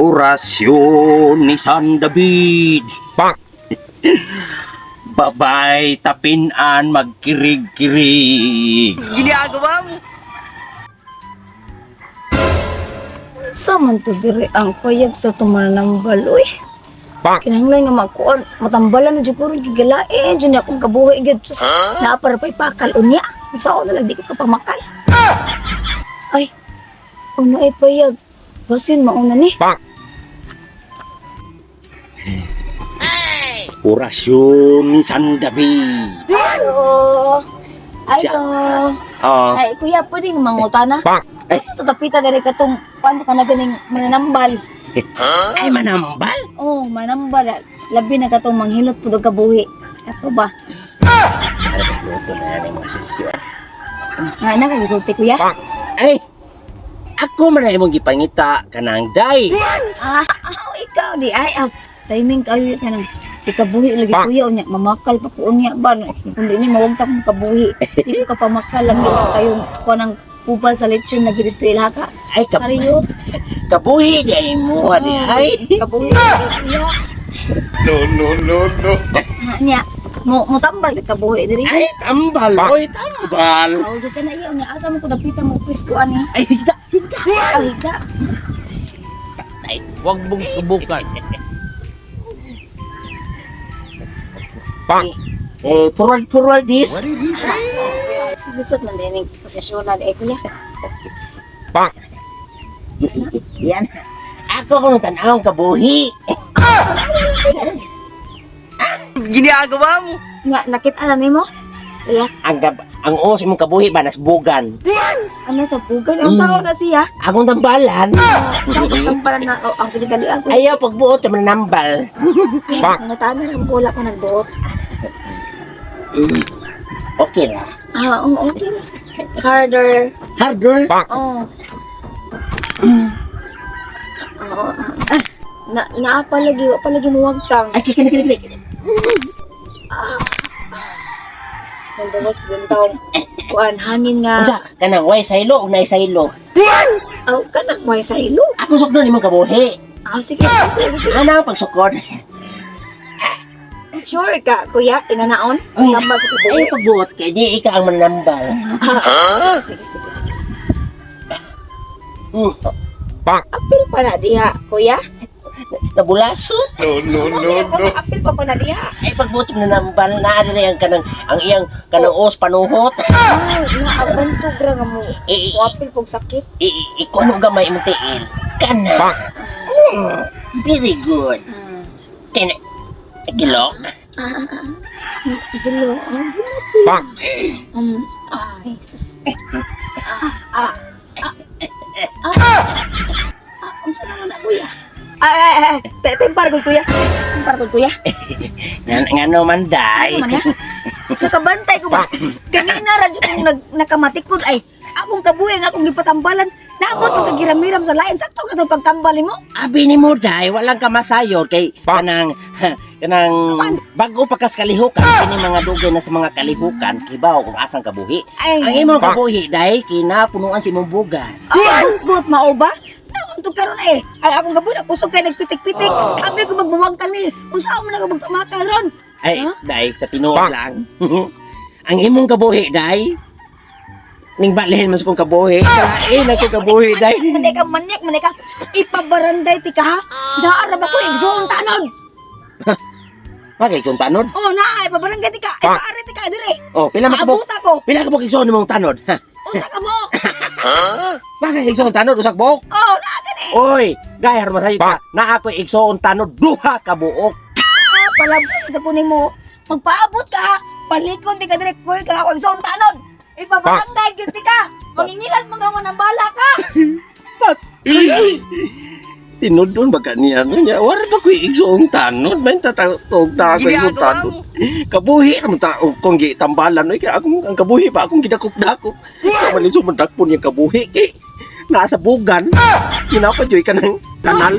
Orasyon ni San David. Babay tapinan magkirig-kirig. Ginagawa mo. Sa man to diri ang payag sa tumanambal, uy. Kinahanglan nga makuan, matambalan na jud ko ron gigalain jud ni akong kabuhi gyud. Sus, naa para pa'y pakal unya. Sa ako na lang di ko kapamakal. Ay, una ay payag. Basin mauna ni. Orasyon ni San David. Hello. Ay, to. Oh, Ay, kuya, pwede nga mangutana. Ay. Asa to tapita diri katong paano ka na ganing mananambal? Ay manambal. Oh, manambal. Labi na katong manghilot pud og kabuhi. Ako ba? Ano ba luto na na mga sisyo? Nga na kay gisulti, kuya. Ay, ako man ay imong gipangita kanang day. Ah, ah, ikaw di ay ah. Timing kayo ka nang ikabuhi lagi kuya unya mamakal pa ko unya ba, kung di ni mawagta kong kabuhi, di ko kapamakal lang gid kayo ko nang kupal sa lechon lagi dito ilaka. Ay, Sariyo. Kabuhi di ay mo di ay. Kabuhi lagi, kuya. No, no, no, no. Ah, nya mo mutambal ka kabuhi diri. Ay, tambal, oy, tambal. Aw, di ka na iya unya asa mo ko dapita mo pwesto ani? Ay, higda, higda. Aw, higda. Huwag mong subukan. Eh, forward, forward this. Lisod man din ang posisyonan eh, kuya. Yan. Ako kung tanawang kabuhi. Ginagawa mo. Nga nakita na nimo, kuya? Ang os imong kabuhi ba nasbugan. Ano sa bugan ang sao na siya? Akong tambalan. Sa tambalan na, oh, sige, dali ako. Ayaw pagbuot manambal. Ay, nangutaan na lang ko, wala ko nagbuot. Okay ra. Ah, oo, okay. Harder. Harder. Oo. Oo. Ah, na naa palagi, wa palagi muwagtang. Ay, kini kini kini. Nagdawas yung taong kuan hangin nga. Unsa kanang way saylo ug nay saylo. Aw, kanang may sa ilo. Ako sukdon imong kabuhi. Ah, sige. Sige. Ana ang pagsukod. Sure ka, kuya, inanaon? Ay, Tamba sa kabuhi. Ayaw pagbuot kay di ika ang manambal. Ah, sige, sige, sige. Apil pa na diha, kuya. Nabulasot. No, no, no, no. Apil pa na diha. Ay pagbuot manambal na na ang kanang ang iyang kanang os panuhot. Ah, naabantog ra nga mo. Eh, Apil pog sakit. Ikuno gamay imong tiil. Kana. Very good. Kini kilok. Gilo, ang gilo. Ay, sus. Ah, ah, ah, ah, ah, unsa naman na, kuya? Ay, ay, ay, ay, tempar gud, kuya. Tempar gud, kuya. Ngan ngano man day. Ano man ya? Nakabantay ko ba? Ganina ra jud kong nakamatikod ay. Akong kabuhi nga akong gipatambalan. Naabot mo kagiramiram sa lain. Sakto ka itong pagtambal mo. Abi ni mo day, walang kamasayo kay kanang kanang bago pa kas kalihukan kini mga dugay na sa mga kalihukan kibaw kung asang kabuhi. Ay. Ang imong kabuhi day kinapunuan si imong bugan. Ay, but-but, mao ba? Nauntog karon eh. Ay, akong kabuhi, kusog kay nagpitik-pitik. Abi ko magbuwagtang ni. Unsa man ako magpamakal ron? Ay, day sa tinuod lang. Ang imong kabuhi day ning balhin mas kong kabuhi. Lain ako kabuhi day. Manay ka, manyak, manay ka. Ipabaranday ti ka, ha? Daar ba ko, igsoon tanod. Bagay igsoon tanod. Oh, naa, ipabarangay ti ka. Ipaari ti ka, dire. Oh, pila man ka Maabot ako. Pila ka buok igsoon imong tanod? Ha? Usa ka mo. Bagay igsoon tanod usak buok. Oh, naa gani. Oy, dahil masayo ka, na ako igsoon tanod duha ka buok. Ah, palabong sa kunin mo. Pagpaabot ka, ha? Palikon ti ka dire, kuy ka ako igsoon tanod. Ipabarangay gyud ti ka. Mangingilan mga mo ng bala ka. Tinudon ba ka niya? Ano niya? Wala ba ko'y igsoong tanod? May tatawag na ako igsoong Ginagawa tanod. Kabuhi naman taong kong gitambalan. Oy, kaya akong, ang kabuhi pa akong gidakop-dakop. Kaya man iso mandakpon yung kabuhi. Eh, nasa bugan. Ginapa, Joy, ka ng kanal.